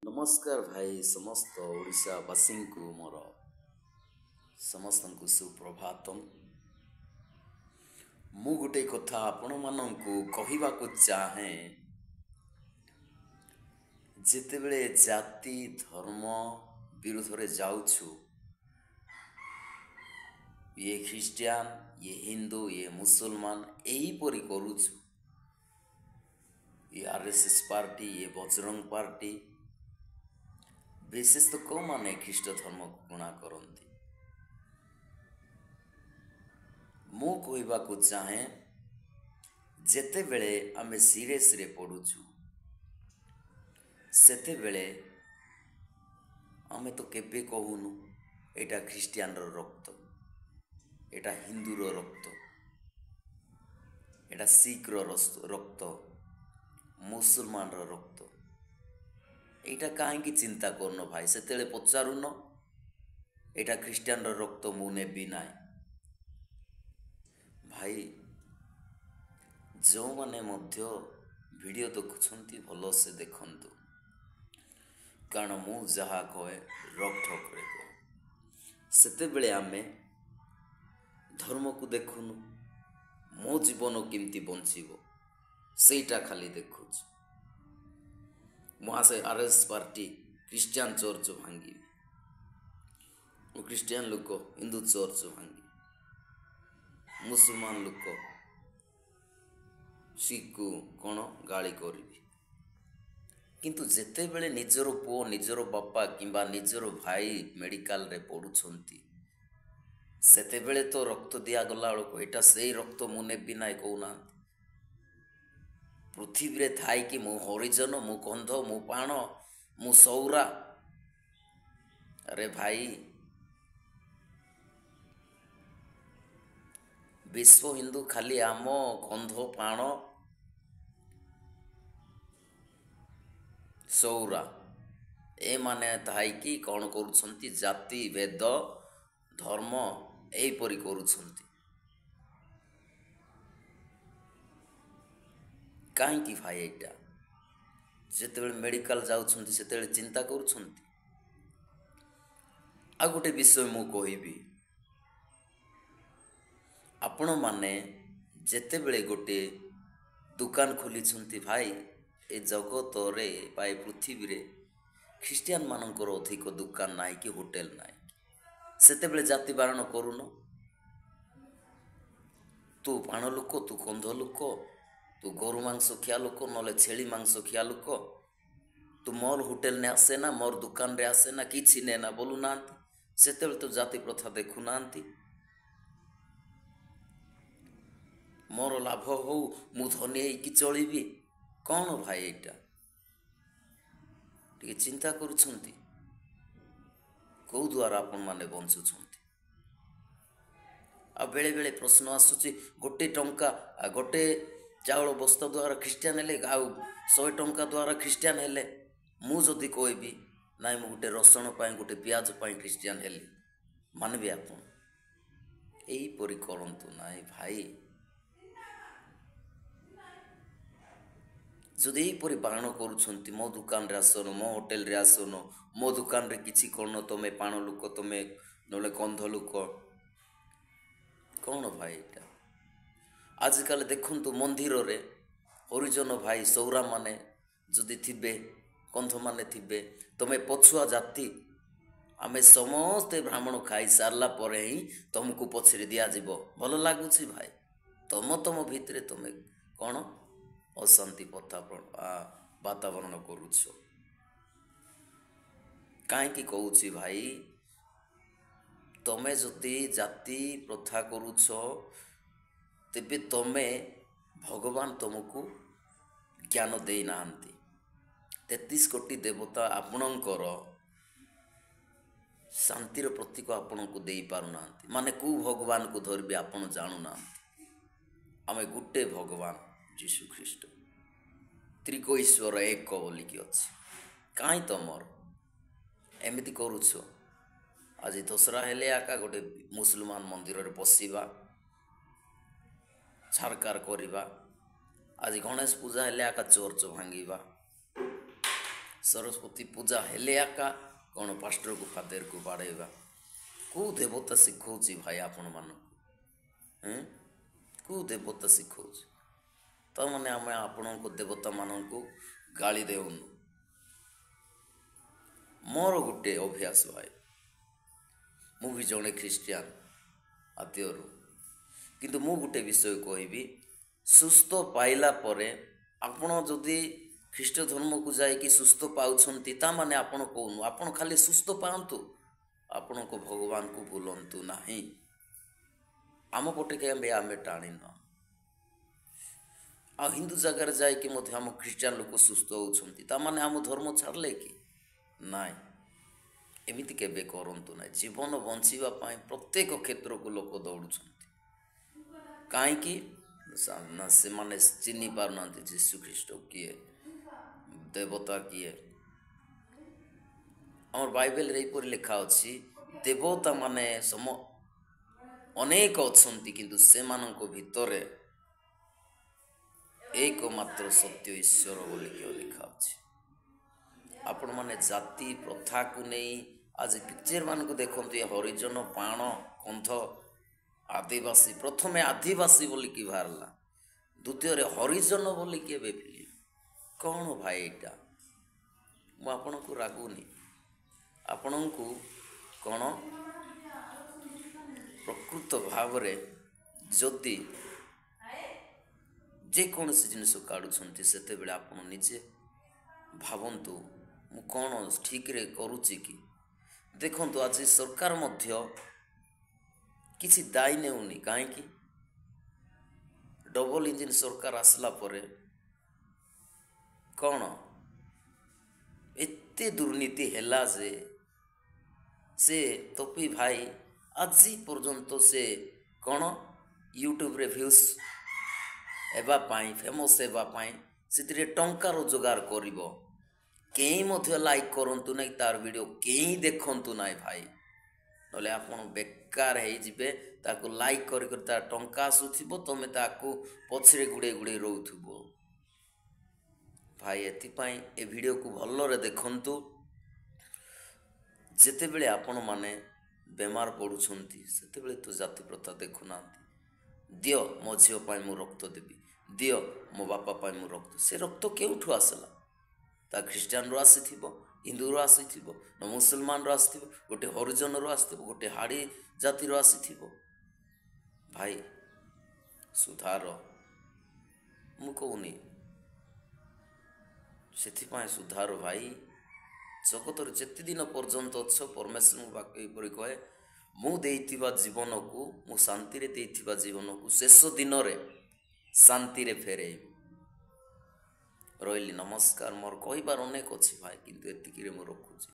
ନମସ୍କାର ଭାଇ, ସମସ୍ତ ଓଡ଼ିଶାବାସୀଙ୍କୁ ମୋର ସମସ୍ତଙ୍କୁ ସୁପ୍ରଭାତମ। ମୁଁ ଗୋଟେ କଥା ଆପଣମାନଙ୍କୁ କହିବାକୁ ଚାହେଁ, ଯେତେବେଳେ ଜାତି ଧର୍ମ ବିରୁଦ୍ଧରେ ଯାଉଛୁ, ଇଏ ଖ୍ରୀଷ୍ଟିଆନ, ଇଏ ହିନ୍ଦୁ, ଇଏ ମୁସଲମାନ, ଏହିପରି କରୁଛୁ, ଇଏ ଆର୍ ଏସ୍ ଏସ୍ ପାର୍ଟି, ଇଏ ବଜରଙ୍ଗ ପାର୍ଟି, ବିଶେଷ ତ କେଉଁମାନେ ଖ୍ରୀଷ୍ଟ ଧର୍ମକୁ ଘୃଣା କରନ୍ତି। ମୁଁ କହିବାକୁ ଚାହେଁ, ଯେତେବେଳେ ଆମେ ସିରିୟସରେ ପଢ଼ୁଛୁ, ସେତେବେଳେ ଆମେ ତ କେବେ କହୁନୁ ଏଇଟା ଖ୍ରୀଷ୍ଟିଆନର ରକ୍ତ, ଏଇଟା ହିନ୍ଦୁର ରକ୍ତ, ଏଇଟା ଶିଖର ରକ୍ତ, ମୁସଲମାନର ରକ୍ତ। ଏଇଟା କାହିଁକି ଚିନ୍ତା କରୁନ ଭାଇ? ସେତେବେଳେ ପଚାରୁନ ଏଇଟା ଖ୍ରୀଷ୍ଟିଆନର ରକ୍ତ, ମୁଁ ନେବି ନାହିଁ। ଭାଇ, ଯେଉଁମାନେ ମଧ୍ୟ ଭିଡ଼ିଓ ଦେଖୁଛନ୍ତି, ଭଲସେ ଦେଖନ୍ତୁ, କାରଣ ମୁଁ ଯାହା କହେ ରୋକଠୋକରେ କହେ। ସେତେବେଳେ ଆମେ ଧର୍ମକୁ ଦେଖୁନୁ, ମୋ ଜୀବନ କେମିତି ବଞ୍ଚିବ ସେଇଟା ଖାଲି ଦେଖୁଛୁ। ମୁଁ ଆସେ R S party, Christian church ଭାଙ୍ଗିବି, ମୁଁ ଖ୍ରୀଷ୍ଟିଆନ ଲୋକ, ହିନ୍ଦୁ ଚର୍ଚ୍ଚ ଭାଙ୍ଗିବି, ମୁସଲମାନ ଲୋକ, ଶିଖକୁ କ'ଣ ଗାଳି କରିବି। କିନ୍ତୁ ଯେତେବେଳେ ନିଜର ପୁଅ, ନିଜର ବାପା କିମ୍ବା ନିଜର ଭାଇ ମେଡ଼ିକାଲରେ ପଡ଼ୁଛନ୍ତି, ସେତେବେଳେ ତ ରକ୍ତ ଦିଆଗଲା ବେଳକୁ ଏଇଟା ସେଇ ରକ୍ତ, ମୁଁ ନେବି ନାହିଁ କହୁନାହାନ୍ତି। ପୃଥିବୀରେ ଥାଇକି ମୁଁ ହରିଜନ, ମୁଁ କନ୍ଧ, ମୁଁ ପାଣ, ମୁଁ ସୌରା। ଆରେ ଭାଇ, ବିଶ୍ୱ ହିନ୍ଦୁ ଖାଲି ଆମ କନ୍ଧ, ପାଣ, ସୌରା ଏମାନେ ଥାଇକି କ'ଣ କରୁଛନ୍ତି? ଜାତି ଭେଦ ଧର୍ମ ଏହିପରି କରୁଛନ୍ତି କାହିଁକି ଭାଇ? ଏଇଟା ଯେତେବେଳେ ମେଡ଼ିକାଲ ଯାଉଛନ୍ତି, ସେତେବେଳେ ଚିନ୍ତା କରୁଛନ୍ତି? ଆଉ ଗୋଟେ ବିଷୟ ମୁଁ କହିବି, ଆପଣମାନେ ଯେତେବେଳେ ଗୋଟେ ଦୋକାନ ଖୋଲିଛନ୍ତି ଭାଇ, ଏ ଜଗତରେ ବା ଏ ପୃଥିବୀରେ ଖ୍ରୀଷ୍ଟିଆନ ମାନଙ୍କର ଅଧିକ ଦୋକାନ ନାହିଁ କି ହୋଟେଲ ନାହିଁ। ସେତେବେଳେ ଜାତି ବାରଣ କରୁନ। ତୁ ପାଣ ଲୋକ, ତୁ କନ୍ଧ ଲୋକ, ତୁ ଗୋରୁ ମାଂସ ଖିଆ ଲୋକ, ନହେଲେ ଛେଳି ମାଂସ ଖିଆ ଲୋକ, ତୁ ମୋର ହୋଟେଲରେ ଆସେ ନା, ମୋର ଦୋକାନରେ ଆସେ ନା, କିଛି ନେ ନା ବୋଲୁନାହାନ୍ତି। ସେତେବେଳେ ତ ଜାତି ପ୍ରଥା ଦେଖୁନାହାନ୍ତି। ମୋର ଲାଭ ହଉ, ମୁଁ ଧନୀ ହେଇକି ଚଳିବି। କ'ଣ ଭାଇ, ଏଇଟା ଟିକେ ଚିନ୍ତା କରୁଛନ୍ତି? କେଉଁ ଦ୍ୱାରା ଆପଣମାନେ ବଞ୍ଚୁଛନ୍ତି? ଆଉ ବେଳେବେଳେ ପ୍ରଶ୍ନ ଆସୁଛି, ଗୋଟେ ଟଙ୍କା ଗୋଟେ ଚାଉଳ ବସ୍ତା ଦ୍ୱାରା ଖ୍ରୀଷ୍ଟିଆନ ହେଲେ, ଆଉ 100 ଟଙ୍କା ଦ୍ୱାରା ଖ୍ରୀଷ୍ଟିଆନ ହେଲେ। ମୁଁ ଯଦି କହିବି, ନାଇଁ, ମୁଁ ଗୋଟେ ରସୁଣ ପାଇଁ, ଗୋଟେ ପିଆଜ ପାଇଁ ଖ୍ରୀଷ୍ଟିଆନ ହେଲି, ମାନିବେ ଆପଣ? ଏହିପରି କରନ୍ତୁ ନାହିଁ ଭାଇ। ଯଦି ଏହିପରି ବାରଣ କରୁଛନ୍ତି, ମୋ ଦୋକାନରେ ଆସନ, ମୋ ହୋଟେଲରେ ଆସନ, ମୋ ଦୋକାନରେ କିଛି କରୁନ, ତମେ ପାଣ ଲୋକ, ତମେ ନହେଲେ କନ୍ଧ ଲୋକ, କ'ଣ ଭାଇ ଏଇଟା? ଆଜିକାଲି ଦେଖନ୍ତୁ, ମନ୍ଦିରରେ ହରିଜନ ଭାଇ ସୌରାମାନେ ଯଦି ଥିବେ, କନ୍ଧମାନେ ଥିବେ, ତମେ ପଛୁଆ ଜାତି, ଆମେ ସମସ୍ତେ ବ୍ରାହ୍ମଣ ଖାଇସାରିଲା ପରେ ହିଁ ତମକୁ ପଛରେ ଦିଆଯିବ। ଭଲ ଲାଗୁଛି ଭାଇ? ତମ ତମ ଭିତରେ ତମେ କ'ଣ ଅଶାନ୍ତି ବାତାବରଣ କରୁଛ କାହିଁକି କହୁଛି ଭାଇ, ତମେ ଯଦି ଜାତି ପ୍ରଥା କରୁଛ, ତେବେ ତମେ ଭଗବାନ ତମକୁ ଜ୍ଞାନ ଦେଇନାହାନ୍ତି। 33 କୋଟି ଦେବତା ଆପଣଙ୍କର ଶାନ୍ତିର ପ୍ରତୀକ ଆପଣଙ୍କୁ ଦେଇପାରୁନାହାନ୍ତି। ମାନେ କେଉଁ ଭଗବାନକୁ ଧରିବେ ଆପଣ ଜାଣୁନାହାନ୍ତି। ଆମେ ଗୋଟେ ଭଗବାନ ଯୀଶୁ ଖ୍ରୀଷ୍ଟ, ତ୍ରିକ ଈଶ୍ୱର ଏକ ବୋଲିକି ଅଛି। କାହିଁ ତମର ଏମିତି କରୁଛ? ଆଜି ଦଶହରା ହେଲେ ଆକା ଗୋଟେ ମୁସଲମାନ ମନ୍ଦିରରେ ପଶିବା, ଛାରକାର କରିବା। ଆଜି ଗଣେଶ ପୂଜା ହେଲେ ଆକା ଚର୍ଚ୍ଚ ଭାଙ୍ଗିବା। ସରସ୍ୱତୀ ପୂଜା ହେଲେ ଆକା କ'ଣ ପାଷ୍ଟରକୁ ଫାଦରକୁ ବାଡ଼େଇବା? କେଉଁ ଦେବତା ଶିଖଉଛି ଭାଇ ଆପଣମାନଙ୍କୁ? କେଉଁ ଦେବତା ଶିଖଉଛି? ତାମାନେ ଆମେ ଆପଣଙ୍କ ଦେବତାମାନଙ୍କୁ ଗାଳି ଦେଉନୁ। ମୋର ଗୋଟେ ଅଭ୍ୟାସ ଭାଇ, ମୁଁ ବି ଜଣେ ଖ୍ରୀଷ୍ଟିଆନ ଆଦ୍ୟରୁ, କିନ୍ତୁ ମୁଁ ଗୋଟେ ବିଷୟ କହିବି, ସୁସ୍ଥ ପାଇଲା ପରେ ଆପଣ ଯଦି ଖ୍ରୀଷ୍ଟ ଧର୍ମକୁ ଯାଇକି ସୁସ୍ଥ ପାଉଛନ୍ତି, ତା ମାନେ ଆପଣ କହୁନୁ, ଆପଣ ଖାଲି ସୁସ୍ଥ ପାଆନ୍ତୁ, ଆପଣଙ୍କ ଭଗବାନକୁ ଭୁଲନ୍ତୁ ନାହିଁ। ଆମ ପଟେ କେବେ ଆମେ ଟାଣିନୁ। ଆଉ ହିନ୍ଦୁ ଜାଗାରେ ଯାଇକି ମଧ୍ୟ ଆମ ଖ୍ରୀଷ୍ଟିଆନ ଲୋକ ସୁସ୍ଥ ହେଉଛନ୍ତି, ତାମାନେ ଆମ ଧର୍ମ ଛାଡ଼ିଲେ କି ନାଇଁ? ଏମିତି କେବେ କରନ୍ତୁ ନାହିଁ। ଜୀବନ ବଞ୍ଚିବା ପାଇଁ ପ୍ରତ୍ୟେକ କ୍ଷେତ୍ରକୁ ଲୋକ ଦୌଡ଼ୁଛନ୍ତି। କାହିଁକି ନା ସେମାନେ ଚିହ୍ନି ପାରୁନାହାନ୍ତି ଯୀଶୁ ଖ୍ରୀଷ୍ଟ କିଏ, ଦେବତା କିଏ। ଆମର ବାଇବେଲରେ ଏହିପରି ଲେଖା ଅଛି, ଦେବତା ମାନେ ଅନେକ ଅଛନ୍ତି, କିନ୍ତୁ ସେମାନଙ୍କ ଭିତରେ ଏକମାତ୍ର ସତ୍ୟ ଈଶ୍ୱର ବୋଲିକି ଲେଖା ଅଛି। ଆପଣମାନେ ଜାତି ପ୍ରଥାକୁ ନେଇ ଆଜି ପିକ୍ଚରମାନଙ୍କୁ ଦେଖନ୍ତୁ, ଏ ହରିଜନ, ପାଣ, କନ୍ଧ, ଆଦିବାସୀ। ପ୍ରଥମେ ଆଦିବାସୀ ବୋଲିକି ବାହାରିଲା, ଦ୍ୱିତୀୟରେ ହରିଜନ ବୋଲିକି ଏବେ ଫିଲ୍ମ। କ'ଣ ଭାଇ ଏଇଟା? ମୁଁ ଆପଣଙ୍କୁ ରାଗୁନି, ଆପଣଙ୍କୁ କ'ଣ ପ୍ରକୃତ ଭାବରେ ଯଦି ଯେକୌଣସି ଜିନିଷ କାଢ଼ୁଛନ୍ତି, ସେତେବେଳେ ଆପଣ ନିଜେ ଭାବନ୍ତୁ, ମୁଁ କ'ଣ ଠିକ୍ରେ କରୁଛି କି? ଦେଖନ୍ତୁ, ଆଜି ସରକାର ମଧ୍ୟ କିଛି ଦାୟୀ ନେଉନି। କାହିଁକି? ଡବଲ ଇଞ୍ଜିନ୍ ସରକାର ଆସିଲା ପରେ କ'ଣ ଏତେ ଦୁର୍ନୀତି ହେଲା ଯେ ସେ ତପି ଭାଇ ଆଜି ପର୍ଯ୍ୟନ୍ତ ସେ କ'ଣ ୟୁଟ୍ୟୁବରେ ଭ୍ୟୁଜ୍ ହେବା ପାଇଁ, ଫେମସ୍ ହେବା ପାଇଁ ସେଥିରେ ଟଙ୍କା ରୋଜଗାର କରିବ। କେହି ମଧ୍ୟ ଲାଇକ୍ କରନ୍ତୁ ନାହିଁ ତାର ଭିଡ଼ିଓ, କେହି ଦେଖନ୍ତୁ ନାହିଁ ଭାଇ, ନହେଲେ ଆପଣ ବେକାର ହେଇଯିବେ। ତାକୁ ଲାଇକ୍ କରି କରି ତାର ଟଙ୍କା ଆସୁଥିବ, ତୁମେ ତାକୁ ପଛରେ ଗୁଡ଼େଇ ଗୁଡ଼େଇ ରହୁଥିବ ଭାଇ। ଏଥିପାଇଁ ଏ ଭିଡ଼ିଓକୁ ଭଲରେ ଦେଖନ୍ତୁ। ଯେତେବେଳେ ଆପଣମାନେ ବେମାର ପଡ଼ୁଛନ୍ତି, ସେତେବେଳେ ତ ଜାତି ପ୍ରଥା ଦେଖୁନାହାନ୍ତି। ଦିଅ ମୋ ଝିଅ ପାଇଁ ମୁଁ ରକ୍ତ ଦେବି, ଦିଅ ମୋ ବାପା ପାଇଁ ମୁଁ ରକ୍ତ। ସେ ରକ୍ତ କେଉଁଠୁ ଆସିଲା? ତା ଖ୍ରୀଷ୍ଟିଆନରୁ ଆସିଥିବ, ହିନ୍ଦୁରୁ ଆସିଥିବ, ନା ମୁସଲମାନରୁ ଆସିଥିବ, ଗୋଟେ ହରିଜନରୁ ଆସିଥିବ, ଗୋଟେ ହାଡ଼ି ଜାତିରୁ ଆସିଥିବ। ଭାଇ ସୁଧାର, ମୁଁ କହୁନି, ସେଥିପାଇଁ ସୁଧାର ଭାଇ। ଜଗତରେ ଯେତେ ଦିନ ପର୍ଯ୍ୟନ୍ତ ଅଛ, ପରମେଶ୍ୱରଙ୍କ ବାକ୍ୟ ଏହିପରି କହେ, ମୁଁ ଦେଇଥିବା ଜୀବନକୁ, ମୁଁ ଶାନ୍ତିରେ ଦେଇଥିବା ଜୀବନକୁ ଶେଷ ଦିନରେ ଶାନ୍ତିରେ ଫେରେଇବି। ରହିଲି, ନମସ୍କାର। ମୋର କହିବାର ଅନେକ ଅଛି ଭାଇ, କିନ୍ତୁ ଏତିକିରେ ମୁଁ ରଖୁଛି।